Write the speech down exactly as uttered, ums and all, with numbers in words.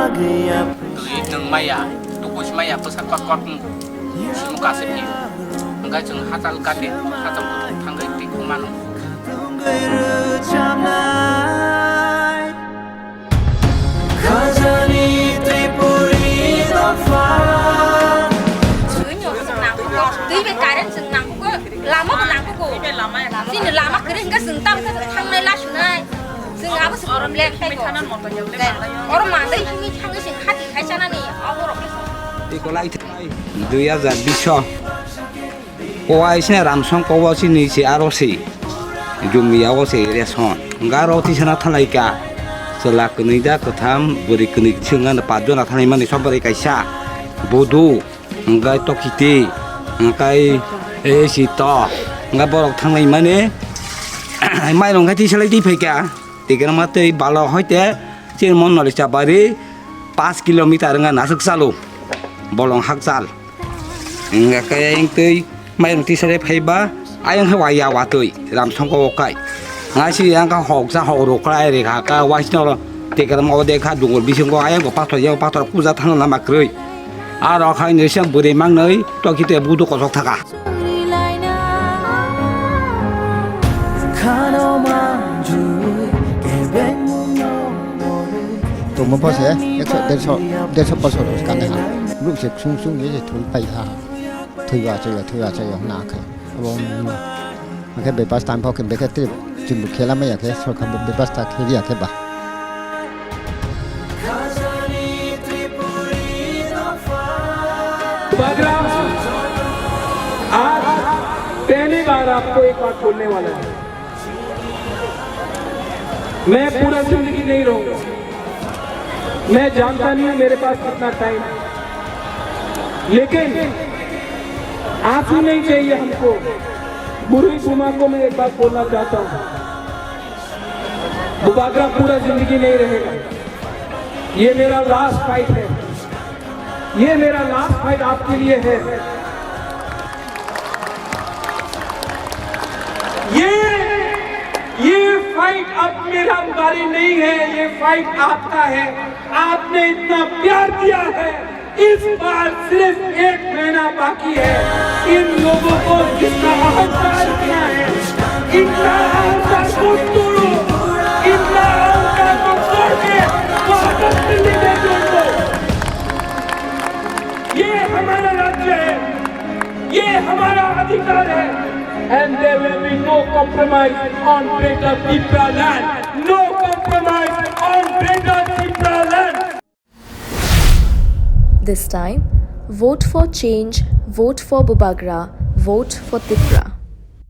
Twi nwng maya, tukuch maya, bwsa kot kot wngo. Simo kase phi. Hwnkhe chwng hachal gate, hachal kuthuk thangwi twi khumano. Khajani Tripuri dopha. Chwng nangkukgo, twi bai current chwng nangkukgo, lama bo nangkukgo. Chini lama kwrwi hwnkhe chwng tam khe thangnai lasunai. Chwng abo se problem khai ko. Oro mandai himwi thangwi chwng hati khai chanani abo rok. Tei kolai thai dui hajar bish o. Kowai sini ramsong kowa sini si aro si. Jumia o se ration. Garo tisana thalaika. Chwla kwnwi da kwtham, bwrwi kwnwi swnga na pajona thanai mani sobari kaisa. Budu, hwnkhe tokiti, hwnkhe esi to, hwnkhe borok thanglai mani. Mairung khe tisalai twi phaika. Tikra ma tei balo hoite chini mon noli chabari paanch kilometer wngkha nasuk chalo. Bolong hakchal. Wngkha khe ayang twi mairung tisare phaiba ayang khe waya watwi ramsongko wokai. Ngasiri yang kha hoksa hok rok khlai rikha kha waisno tikra ma ode kha dungur bisingo ayang ko pathor yang pathor puja thangna lama kwrwi. Aro kha nirisa bwrwi mangnwi toki te budu kosok thaka. Tongmo pho se ekso, derso, derso bosor kanai ha. Nuk se ksung ksung ye se thwi pai ha. Thwiba achaiya, thwiba achaiya hwna khe. Abo wngno. Hwnkhe bebas time pho khe bekhe tei chwngbo khela maya khe sorkar bo bebas ta khe riya khe ba. Bubagra, आज पहली बार आपको एक बात बोलने वाला है। मैं पूरा जिंदगी नहीं रहूंगा, मैं जानता नहीं हूं मेरे पास कितना टाइम है, लेकिन आंसू नहीं चाहिए हमको। बुरुई बुमा को मैं एक बात बोलना चाहता हूं, बुबागरा पूरा जिंदगी नहीं रहेगा। ये मेरा लास्ट फाइट है, ये मेरा लास्ट फाइट आपके लिए है। ये, ये फाइट अब मेरा बारी नहीं है, ये फाइट आपका है। आपने इतना प्यार दिया है, इस बार सिर्फ एक महीना बाकी है। इन लोगों को जितना अहंकार किया है, इनका अहंकार को तोड़ो, इनका अहंकार को तोड़ के वापस दिल्ली भेजो इनको। ये हमारा राज्य है, ये हमारा अधिकार है। And there will be no compromise on Greater Tipra land. No compromise on Greater Tipra land. This time, vote for change, vote for Bubagra, vote for Tipra.